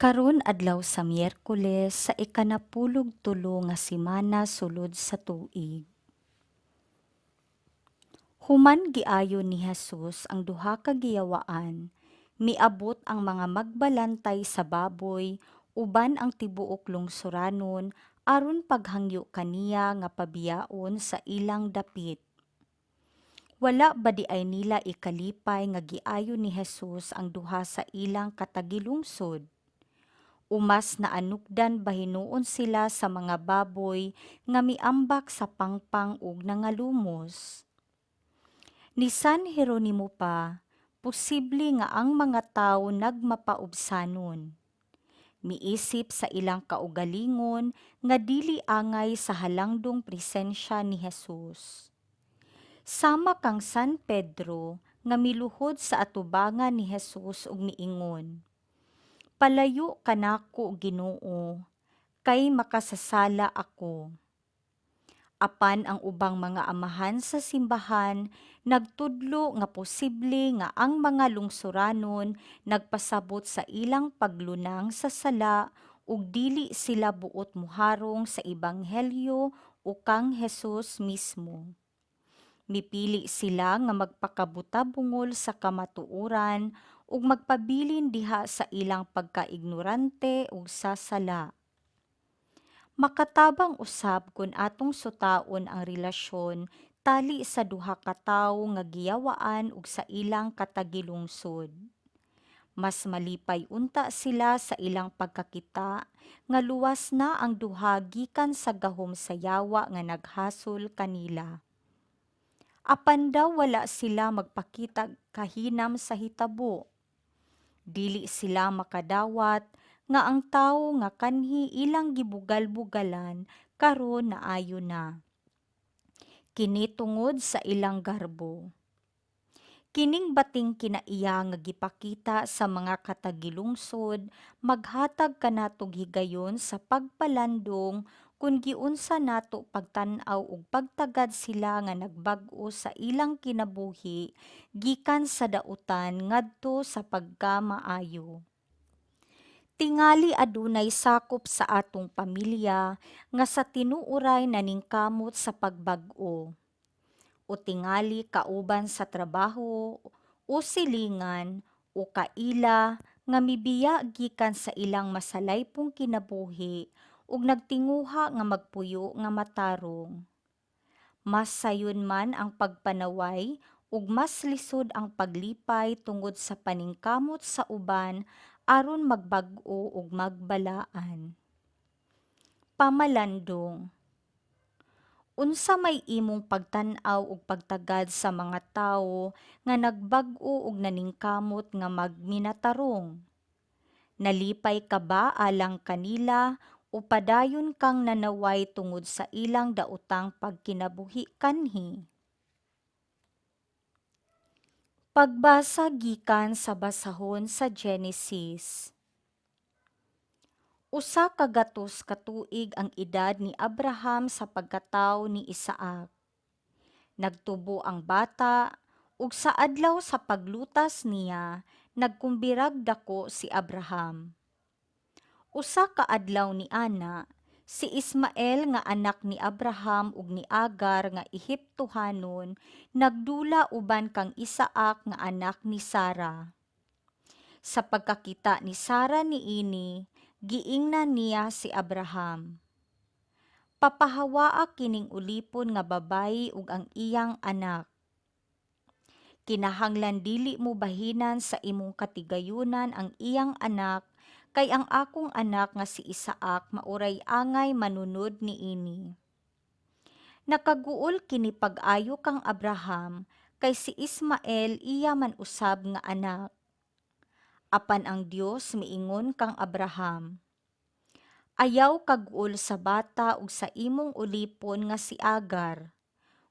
Karon adlaw sa Miyerkules sa ikanapulog tulo nga semana sulod sa tuig. Human giayo ni Jesus ang duha ka giyawaan, miabot ang mga magbalantay sa baboy uban ang tibuok lungsuranon aron paghangyo kaniya nga pabiyaon sa ilang dapit. Wala ba diay nila ikalipay nga giayo ni Jesus ang duha sa ilang katagilungsod? O mas naanukdan ba hinuon sila sa mga baboy nga miambak sa pangpang ug nangalumos? Ni San Jeronimo pa, posible nga ang mga tawo nagmapaubsanon. Miisip sa ilang kaugalingon nga dili angay sa halangdong presensya ni Jesus. Sama kang San Pedro nga miluhod sa atubangan ni Jesus ug miingon, "Palayo kanako, Ginoo, kay makasasala ako." Apan ang ubang mga amahan sa simbahan nagtudlo nga posible nga ang mga lungsuranon nagpasabot sa ilang paglunang sa sala ug dili sila buot moharong sa ebanghelyo o kang Jesus mismo. Mipili sila nga magpakabuta-bungol sa kamatuoran ug magpabilin diha sa ilang pagkaignorante ug sa sala. Makatabang usab kun atong sutaon ang relasyon tali sa duha ka tawo nga giyawaan ug sa ilang katagilungsod. Mas malipay unta sila sa ilang pagkakita nga luwas na ang duha gikan sa gahom sa yawa nga naghasol kanila. Apan daw wala sila magpakitag kahinam sa hitabo. Dili sila makadawat nga ang tawo nga kanhi ilang gibugal-bugalan karon naayo na. Kini tungod sa ilang garbo. Kining bating kinaiya nga gipakita sa mga katagilungsod maghatag kanatog higayon sa pagpalandong kun giunsa nato pagtan-aw ug pagtagad sila nga nagbag-o sa ilang kinabuhi gikan sa dautan ngadto sa pagkamaayo. Tingali adunay sakop sa atong pamilya nga sa tinuoray naningkamot sa pagbag-o. O tingali kauban sa trabaho o silingan o kaila nga mibiya gikan sa ilang masalaypong kinabuhi ug nagtinguha nga magpuyo nga matarong. Mas sayon man ang pagpanaway ug mas lisod ang paglipay tungod sa paningkamot sa uban aron magbag-o ug magbalaan. Pamalandong. Unsa may imong pagtan-aw ug pagtagad sa mga tawo nga nagbag-o ug naningkamot nga magminatarong? Nalipay ka ba alang kanila o padayon kang nanaway tungod sa ilang daotang pagkinabuhi kanhi? Pagbasa gikan sa basahon sa Genesis. 100 ka tuig ang edad ni Abraham sa pagkatawo ni Isaac. Nagtubo ang bata, ug sa adlaw sa paglutas niya, nagkumbirag dako si Abraham. Usa ka adlaw niana, si Ismael nga anak ni Abraham ug ni Agar nga Ehiptohanon nagdula uban kang Isaac nga anak ni Sara. Sa pagkakita ni Sara niini, giingnan niya si Abraham, "Papahawaa kining ulipon nga babayi ug ang iyang anak. Kinahanglan dili mo bahinan sa imong katigayunan ang iyang anak kay ang akong anak nga si Isaac maoray angay manunod niini." Nakaguol kini pag-ayo kang Abraham kay si Ismael iya man usab nga anak. Apan ang Dios miingon kang Abraham, "Ayaw kaguol sa bata ug sa imong ulipon nga si Agar.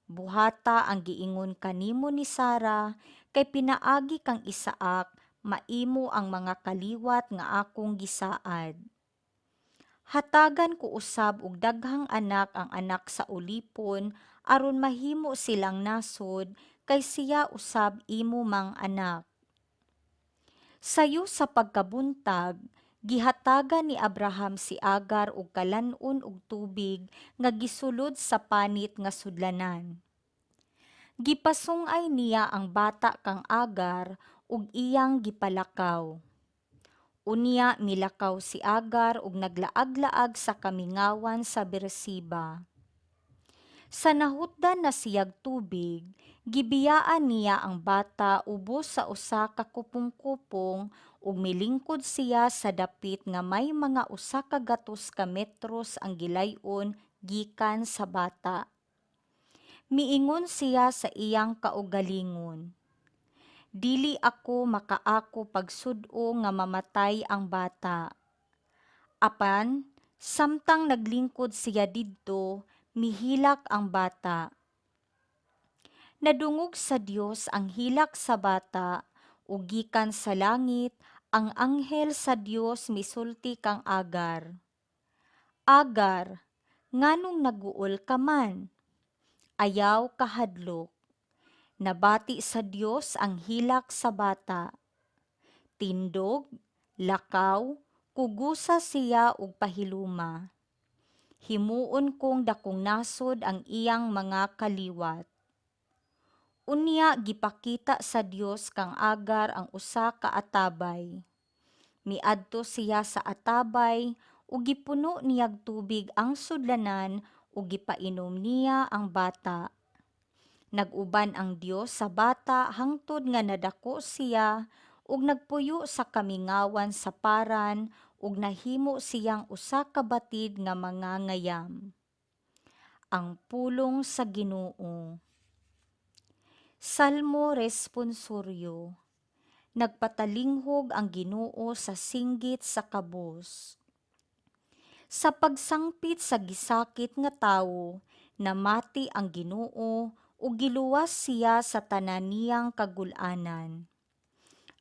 Buhata ang giingon kanimo ni Sara kay pinaagi kang Isaac maimo ang mga kaliwat nga akong gisaad. Hatagan ko usab og daghang anak ang anak sa ulipon aron mahimo silang nasod kay siya usab imo mang anak." Sayo sa pagkabuntag, Gihatagan ni Abraham si Agar og kalan-on og tubig nga gisulod sa panit nga sudlanan. Gipasung-ay niya ang bata kang Agar ug iyang gipalakaw. Unya milakaw si Agar ug naglaag-laag sa kamingawan sa Berseba. Sa nahutdan na siyag tubig, gibiyaan niya ang bata ubos sa usa ka kupong-kupong ug milingkod siya sa dapit nga may mga 100 ka metros ang gilay-on gikan sa bata. Miingon siya sa iyang kaugalingon, "Dili ako makaako pagsud-o nga mamatay ang bata." Apan samtang naglingkod siya didto, mihilak ang bata. Nadungog sa Dios ang hilak sa bata ug gikan sa langit ang anghel sa Dios misulti kang Agar, "Agar, nganong naguol ka man? Ayaw kahadlok. Nabati sa Dios ang hilak sa bata. Tindog, lakaw, kugusa siya og pahiluma. Himuon kong dakong nasod ang iyang mga kaliwat." Unya gipakita sa Dios kang Agar ang usa ka atabay. Miadto siya sa atabay ug gipuno niyag tubig ang sudlanan ug gipainom niya ang bata. Nag-uban ang Dios sa bata hangtod nga nadako siya ug nagpuyo sa kamingawan sa Paran ug nahimo siyang usa ka batid nga mangangayam. Ang pulong sa Ginoo. Salmo Responsoryo. Nagpatalinghog ang Ginoo sa singgit sa kabus. Sa pagsangpit sa gisakit nga tawo, namati ang Ginoo ug giluwas siya sa tanan niyang kagul-anan.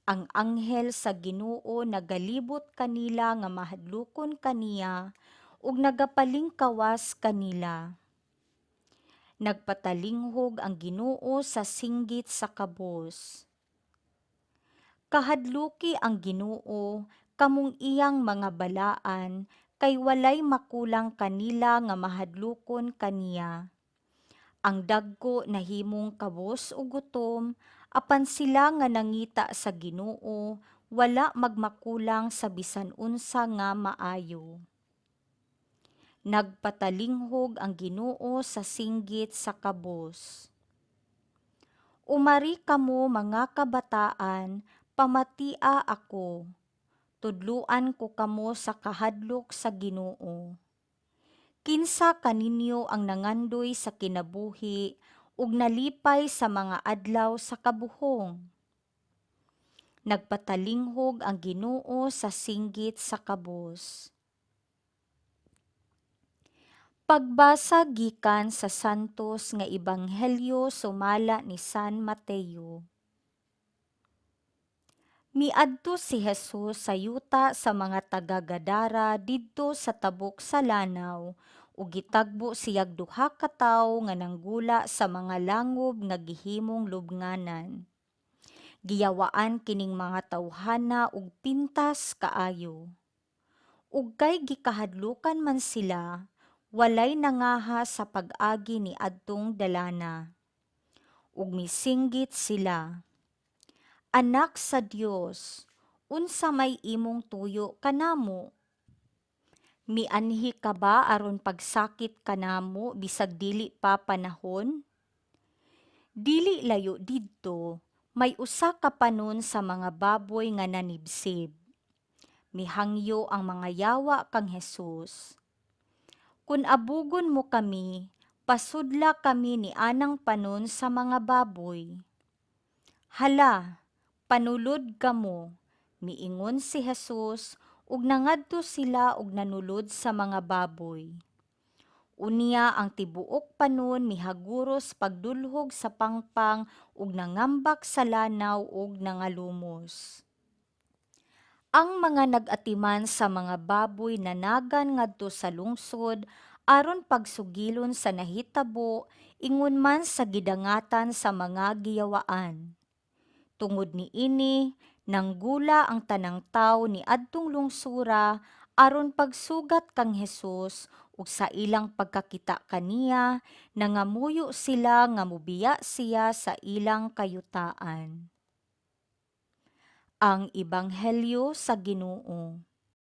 Ang anghel sa Ginoo nagalibot kanila nga mahadlokon kaniya ug nagapalingkawas kanila. Nagpatalinghog ang Ginoo sa singgit sa kabus. Kahadluki ang Ginoo, kamong iyang mga balaan, kay walay makulang kanila nga mahadlokon kaniya. Ang dagko nahimong kabos ug gutom, apan sila nga nangita sa Ginoo wala magmakulang sa bisan unsa nga maayo. Nagpatalinghog ang Ginoo sa singgit sa kabus. Umari kamo, mga kabataan, pamatia ako. Tudluan ko kamo sa kahadlok sa Ginoo. Kinsa kaninyo ang nangandoy sa kinabuhi ug nalipay sa mga adlaw sa kabuhong? Nagpatalinghog ang Ginoo sa singgit sa kabus. Pagbasa gikan sa Santos nga Ebanghelyo sumala ni San Mateo. Miadto si Jesus sa yuta sa mga taga-Gadara didto sa tabok sa lanaw ug gitagbo siyag duha ka tawo nga nanggula sa mga langob nga gihimong lubnganan. Giyawaan kining mga tawhana og pintas kaayo. Ug kay gikahadlukan man sila, walay nangaha sa pag-agi niadtong dalana. Ug misinggit sila, "Anak sa Dios, unsa may imong tuyo kanamo? Mianhi ka ba aron pagsakit kanamo bisag dili pa panahon?" Dili layo didto, may usa ka panon sa mga baboy nga nanibsib. Mihangyo ang mga yawa kang Jesus, "Kun abugon mo kami, pasudla kami ni anang panon sa mga baboy." "Hala, panulod kamo," miingon si Jesus ug nangadto sila og nanulod sa mga baboy. Unya ang tibuok panon mihaguros pagdulhog sa pangpang ug nangambak sa lanaw ug nangalumos. Ang mga nag-atiman sa mga baboy nanagan ngadto sa lungsod aron pagsugilon sa nahitabo ingon man sa gidangatan sa mga giyawaan. Tungod niini, Nanggula ang tanang tawo ni adtong lungsura aron pagsugat kang Hesus ug sa ilang pagkakita kaniya, nangamuyo sila nga mobiya siya sa ilang kayutaan. Ang Ebanghelyo sa Ginoo.